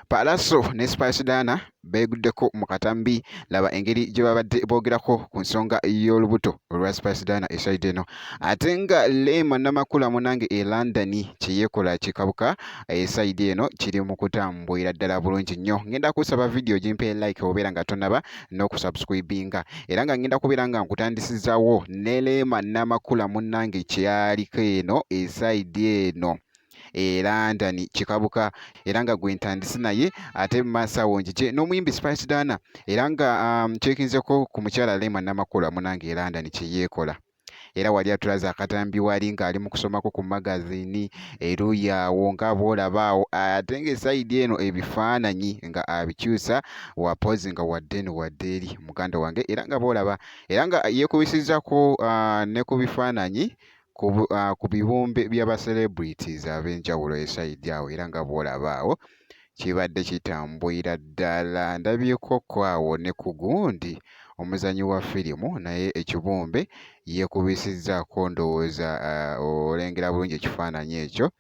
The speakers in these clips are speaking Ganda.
Pallaso ne Spice Diana beeguddeko mu katambi, laba engeri gye babadde boogerako ku nsonga y'olubuto olwa Spice Diana esayidi eno. Ate nga Rema Namakula munange e London kye yeekola kikabuka esayidi eno kiri mu kutambulira ddala bulungi nnyo. Ngenda kusaba vidiyo gimpe like obeera nga tonaba n'okusubscribinga era nga ngenda kubeera nga nkutandisizaawo ne Rema Namakula munnange kyaliko eno esayidi eno e London kikabuka era nga gwe ntandise naye ate mu maaso awo njije n'omuyimbi Spice Diana era nga kyekinzeko ku mukyala Rema Namakula munange e London kye yeekola. Era wali atulaze akatambi wali ng'ali mu kusomako ku magazini eruuyi awo nga bw'olaba awo ate ng'esayidi eno ebifaananyi nga abikyusa wa pozi nga wadde eno wadde eri muganda wange era nga bw'olaba era nga yeekubisizzako ne ku bifaananyi ku bibumbe bya ba celebrities ab'enjawulo esayidi awo era nga bw'olaba awo kibadde kitambulira ddala. Ndabyeko ko awo ne ku gundi omuzannyi wa firimu naye ekibumbe yeekubisizzaako ndowooza olengera bulungi ekifaananyi ekyo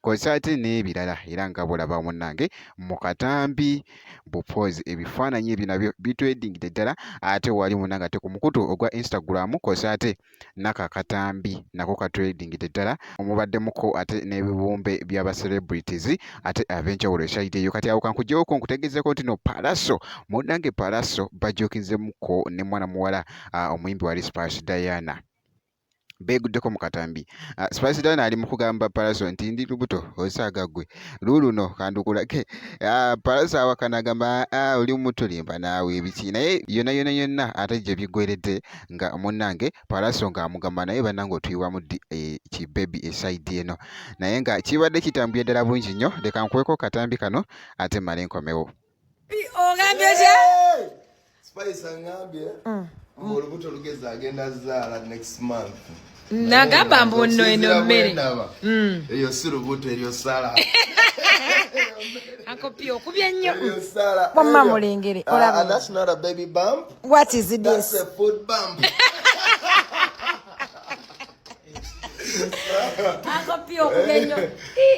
kw'ossa ate n'ebirala era nga bw'olaba munnange mu katambi bupoozi ebifaananyi ebyo nabyo bitwedingidde ddala ate wali munnange ate ku mukutu ogwa Instagram kw'ossa ate nako akatambi nako katwedingidde ddala omubaddemuko ate n'ebibumbe by'aba celebrities ate ab'enjawulo esayidi eyo. Kati awo kankugyewoko nkutegezeeko nti no Pallaso munnange Pallaso bajookinzemuko ne mwana muwala omuyimbi wali Spice Diana beeguddeko mu katambi. Spice Diana ali mu kugamba Pallaso nti ndi lubuto osaaga ggwe luuluno kandukulage. Pallaso awakana agamba oli mutulimba naawe ebiki naye yonna yonna yonna ate gye biggweredde nga munnange Pallaso ng'amugamba naye bannange otuyiwamu ddi kibebi esayidi eno naye nga kibadde kitambulira ddala bulungi nnyo. Leka nkuweko katambi kano ate mmale nkomewo. Ogambye otya? Spice angambye mbu olubuto lugeza agenda zaala next month. Nagamba mbu nno eno mmere. Eyo si lubuto, eryo sala. Uncle P okubye nnyo. Eryo sala. Wamma mulengere, olaba. That's not a baby bump. What is this? That's a food bump. Uncle P okubye nnyo.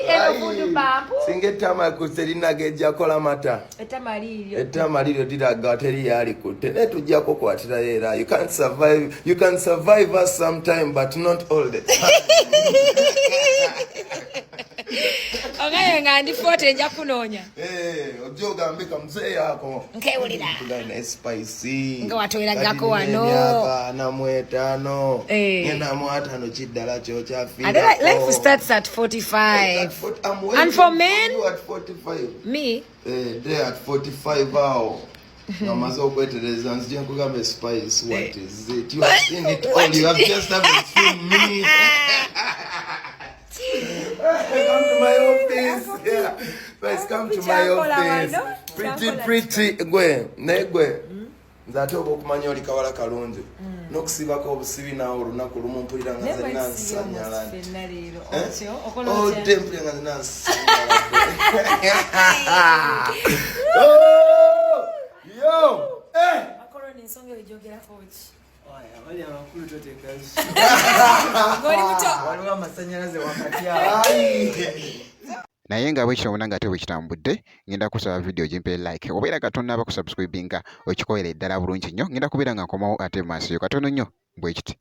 Eno food bump. Singa ettama terinaga ejja kola mata. Ettama liiryo. Ettama liiryo liraga teri yalikutte naye tujja kukwatirayo era. You can't survive, you can survive us sometime but not all the time. Ogaye nga ndi 40 nja kunoonya. Ojja ogambe kamuzeeyo ako. Nkewulira. Tugane spicy. Nga watweragako wano. Emyaka 45. Ngenda mu 50 kiddala kyo kyafiirako. Ate life starts at 45. I'm waiting And for men? for you at 45. Me? There at 45 awo. Nga maze okwetereza nzije nkugambe Spice, what is it? You have seen it all. You have just haven't seen me. Come to my office. Yeah. Spice, come to my office. Pretty, pretty. Gwe, naye gwe. Nze ate oba okumanya oli kawala kalungi. N'okusibako obusibi naawe olunaku lumu mpulira nga nze nansanyala nti. Odde mpulira nga nze nansanyala. Oh! Yo! Abali abakulu toteekazi. Ng'oli muto. Waliwo amasannyalaze wakati awo. Naye nga bwekityo nga ate bwe kitambudde, ngenda kusaba vidiyo gimpe like obeera nga tonnaba kusubscribinga okikolere ddala bulungi nnyo. Ngenda kubeera nga nkomawo ate mu maaso yo katono nnyo bwe kiti.